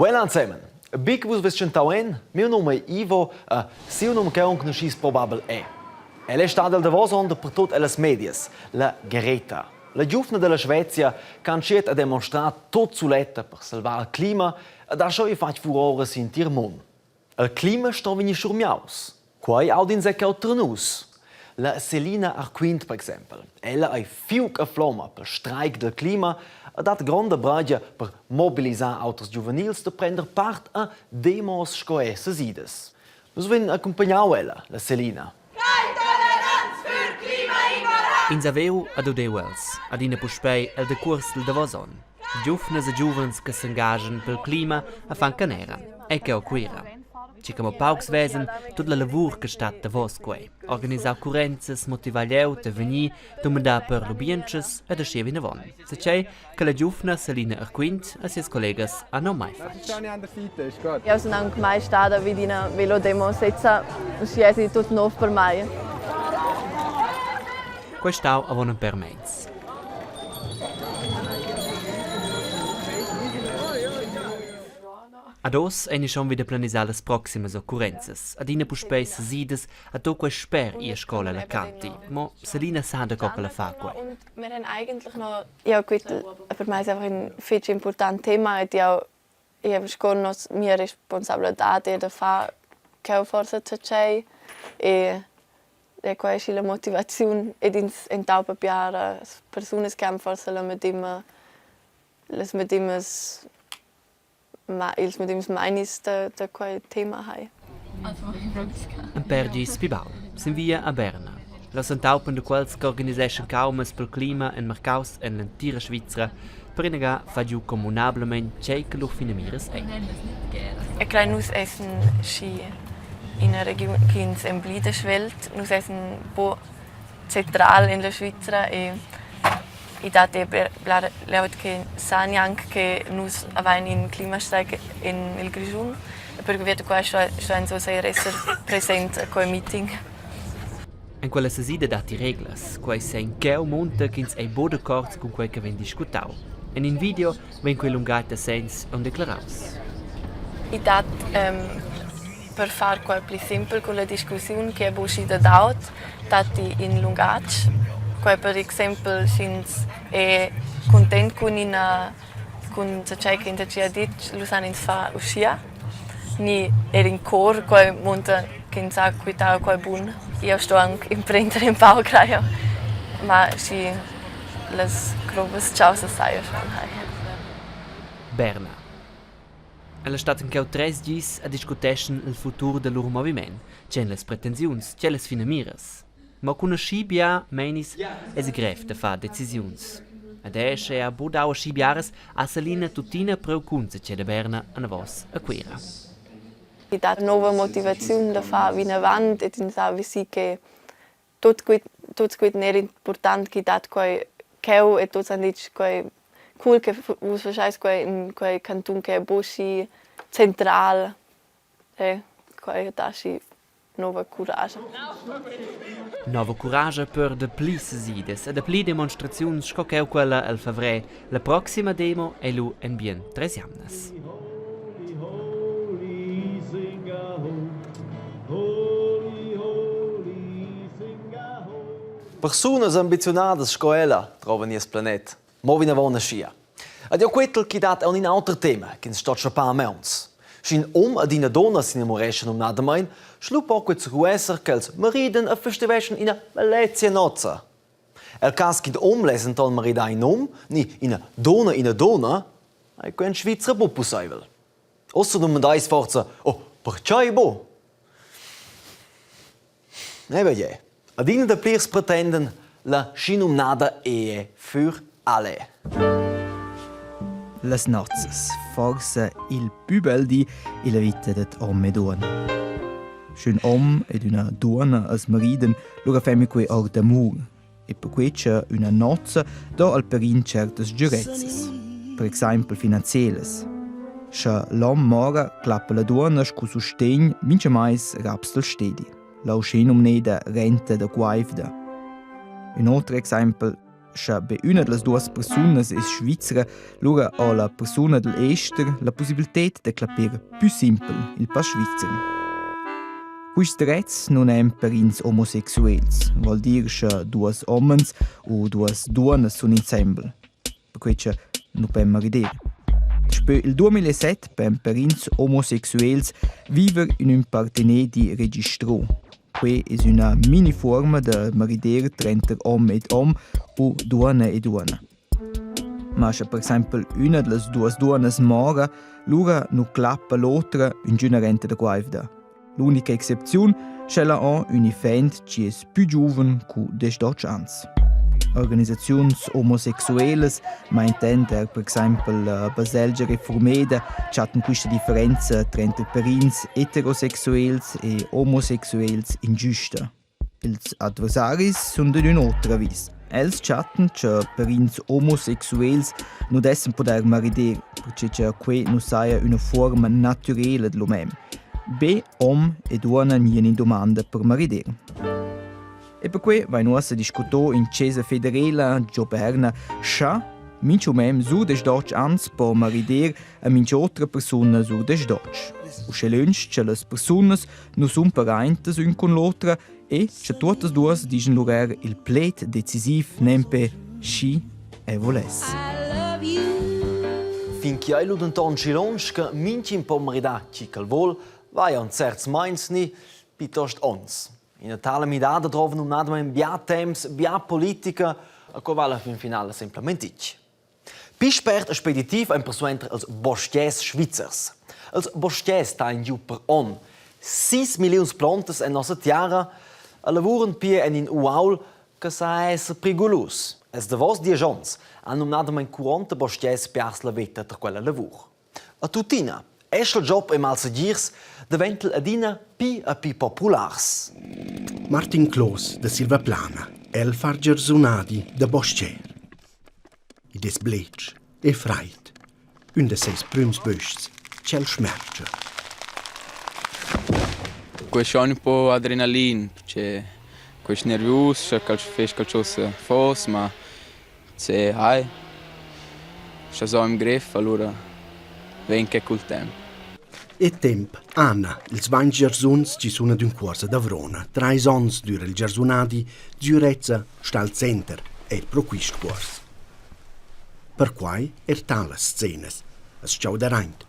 Well ensemen. Bi che vus vess tschentau en, miu num ei Ivo e siu num che aunc naschiss probabel è. El è stada il davos onn dapertut ellas medias, la Greta. La giuvna dalla Svezia che ha entschiet a demonstrar tut suletta per salvar il clima ed ha schon fatg furore sin tir mund. Il clima sto vegnir schurmiaus. Quei aud'ins era cheu tra nus. La Selina Arquint per exempel. Ella ei fiug e flomma pel streic dal clima e dat gronda bragia per mobilisar auters giuvenils da prender part a demos sco er sesidas. Nus vein accumpagnau ella, la Selina. Ins haveva ad udeu els, adina puspei el decuors dil davos onn. Giuvnas e giuvens che s'engaschan pel clima a fan canera, e cheu a Cuira. Tgi che mo paucs vesan tut la lavur che stat davos quei, organisar occurrenzas, motivar glieud da vegnir, dumandar per lubientschas ed aschia vinavon. Zatgei che la giuvna Selina Arquint e sias collegas han aunc mai fatg. Jau sun anc mai stada vid ina velodemo sezza, uschia èsi tut nov per mai. Quei stau avon in per meins. Ad oz ein schon wieder planisar las proximas occurrenzas. Adina puspei sesidas a to quei sper ir a scola alla Canti. Mo Selina sa da co che la fa quei. Wir haben eigentlich noch ja gut, per me ist einfach ein fetg important Thema ed jau ich sco nos mia responsabladad è da far cheu forsa tgei e e quei è la motivaziun ed ins entaupa biaras persunas che han forsa la medema las medemas ma ils medems meinis da da quei tema hai. In pèr gis pli baul, sin via a Berna. La s'entaupan da quels che organiseschan caumas pel clima en marcaus en l'entira Svizra per inaga far giu communablamein tgei che lur finamiras ein. E crei nus essen schi ina regiun ch'ins emblida svelt. Nus essen po central en la Svizra e i dat er bler glieud che sa gnanc che nus avain in Klimastreik en il Grischun. E pervia da quai stuain nus eir esser present a quei meeting. En quella sesida datti reglas. Quei segn cheu munta ch'ins ei buc d'accord cun quei che vegn discutau. En in video vegn quei lungatg da segns aunc declaraus. I dat per far quai pli simpel cun la discussiun che è buca dad aut, datti in lungatg. Quai per exempel sch'ins è cuntent cun ina cun tgei ch'ins ha gia ditg, lu san ins far uschia. Ni er in chor, quai munta ch'ins ha quitau quai bun. Jeu sto aunc emprender empau, crei jeu. Ma schi las grobas caussas sai jeu schon hai. Berna. Ella stat cheu treis gis e discuteschan il futur da lur moviment, tgei ein las pretensiuns, tgei las finamiras. Mo cun aschi bia meinis eisi grev da far decisiuns. Ed era sche ha buc dau aschi biaras, ha Selina tuttina priu cun zatgei da Berna anavos a Cuira. I dat nova motivaziun da far vinavant ed ins sa vesì che tut quei tuts quei era important chi dat quei cheu e tuts han ditg quei cool che vus faschais quei in quei cantun che è buc schi central e quei dat aschi nova curascha. Nova curascha per dapli sesidas e dapli demonstraziuns sco cheu quella el favrer. La proxima demo ei lu en bien treis jamnas. Persunas ambiziunadas sco ella drovan nies planet. Mo vinavon aschia. Ed jeu quetel ch'i dat aunc in auter tema ch'ins sto tschappar a mauns. Sch'in um ed ina donna s'inamureschan numnadamein, schlu po quei zacu esser ch'els maridan e festiveschan ina bellezia nozza. El cass ch'in um less denton maridar in um ni ina donna ina donna, ei quei en Svizra buc pusseivel. Ussa dumandais forsa, oh, pertgei buc? Ne vegli. Adina daplirs pretenden la schinumnada Ehe für alle. Las nozzas, forsa il pü bel di illa vita dad hom e duonna. Sch'ün hom ed üna duonna as maridan, lura femi quei or d'amur. E perquei cha üna nozza do al perin certas sgürezzas, per exaimpel finanzielas. Scha l'hom mora, clappa la duonna scu sustegn mincha mais raps dal stedi, la uschenumneda renta da guaivda. Ün oter exaimpel. Sche be üna da las duos persunas es svizra, lura ho la persuna dal ester la pussibilted da clapir pü simpel il pass svizzer. Quists drets nun èn per ins omosexuels, vuol dir sche duos homens u duos duonnas sun insembel, perquai cha nu pen marider. Daspö il 2007 pen per ins omosexuels viver in ün partenedi registro. Quei es üna minifuorma da marider tranter hom ed hom u duonna e duonna. Ma scha per exaimpel üna da las duos duonnas mora, lura nu clappa l'otra üngüna renta da guaivda. L'unica excepziun sch'ella ho ün iffant chi es pü giuven cu deschdotg ans. Organisaziuns omosexuelas, ma intender per exaimpel la baselgia refurmeda, chattan quista differenza tranter perins eterosexuels e omosexuels ingiusta. Ils adversaris sun d'ün oter avis. Els chattan cha perins omosexuels nu dessan pudair marider, perche cha que nu saja üna fuorma natürela d'l'umem. Be hom e duonna gnian in dumanda per marider. E perquei vain uossa discutò in Chesa federela giò Berna scha mincha umem sur desch ans po marider a minch'otra persuna sur desch Uschè lönch cha las persunas nu sun paraintas ün cun l'otra e cha tuottas duos dischan lur eir il pled decisiv nempe schi e voless. Fin chi ei lu denton schi lunsch che mintgin po maridar chi ch'el vul, vai aunc certs meins ni plitost onns. Ina tala midada drova numnadamain bia temps, bia politica, e co vala fin finala semplamein ditg. Pli spert e speditiv ein persuenter els bostgers svizzers. Els bostgers stain giu per onn 6 milliuns plontas en nossa tiara e lavuran pia en in uaul che sa esser prigulus. Els davos diesch onns han numnadamain 40 bostgers piars la veta tar quella lavur. E tuttina, è sch'el job è malsegirs, daventa el adina pli e pli populars. Martin Clos da Silvaplana. El far giarsunadi da bos-cher. Id es bletsch e fraid. Ün da seis prüms böschs ch'el schmerdscha. Quei è un po adrenalin, perché quei nervus, sche fes qualcosa fos, ma Se hai, sche so im griff, allura vegn que cul temp. E temp Anna, ils vainch giarsuns chi sun ad ün cuorsa da Vrona. Trais ons düra il giarsunadi, Zürezza sta al center, eir pro quist cuors. Perquai eir talas scenas as giauda aint.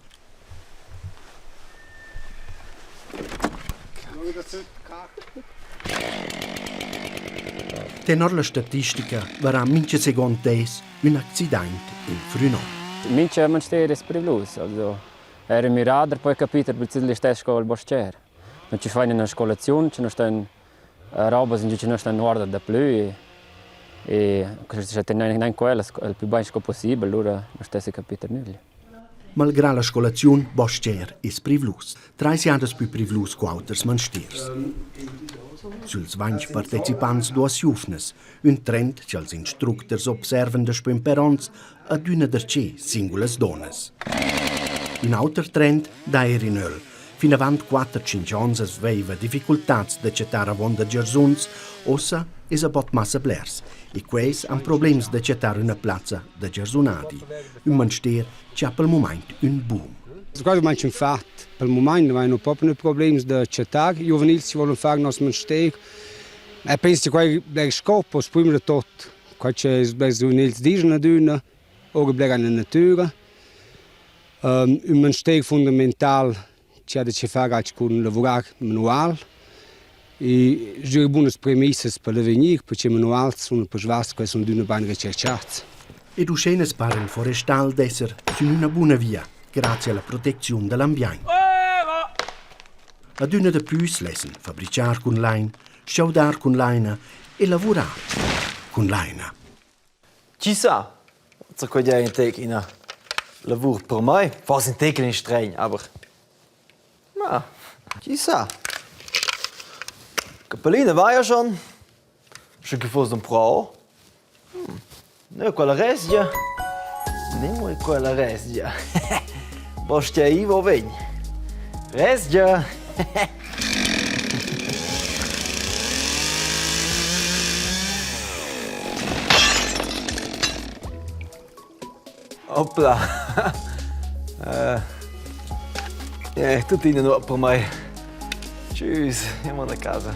Tenor la statistica varà mincha seguond des ün accidaint in Frünò. Mincha manster es privlus, also era mirader poi capiter precis listess sco il bos-cher. Non ci fain üna scolaziun, ci non stan robas ingio chi non stan guarda daplü e e sche tegnain quella il plü bain sco possibel, lura non stess capiter nüglia. Malgrà la scolaziun bos-cher es privlus, trais jadas plü privlus co auters manstiers. Süls vainch partecipants duos giuvnas, ün trend cha'ls instructers observan daspö ün pêr ons adüna darcheu singulas duonnas. Ün auter trend dà eir in ögl. Fin avant quatter tschinch ons as veiva difficultats da chattar avuonda giarsuns, uossa esa bod massa blers e quels han problems da chattar üna plazza da giarsunadi. Ün manster chi ha pel mumaint ün boom. Quai manca ün fat. Pel mumaint nu vain propi problems da chattar giuvenils chi volan far nos manster. E penso che quai bler scopos prima da tot. Quai che blers giuvenils dischan adüna, ora bler in natüra. Ün manster fundamental chi ha da che far cun lavurar manual e sgür bunas premissas per l'avegnir, perche manuals sun persvas che sun adüna bain recerchats. Ed uschè para il forestal d'esser sün üna buna via, grazia alla protecziun da l'ambiaint. Adüna daplü lessan fabrichar cun lain, schaudar cun laina e lavurar cun laina. Chi sa, co quei ei in tec ina lavur per mei. Forse in tec in stregn, aber na, chi sa. Capellina va ja schon. Sche che foss un pro. Hm. Ne, quella resgia. Ne, quella resgia. Bostia Ivo vegn. Resgia. Opla. Eh, tuttina nuot per mei. Tschüss, io vado a casa.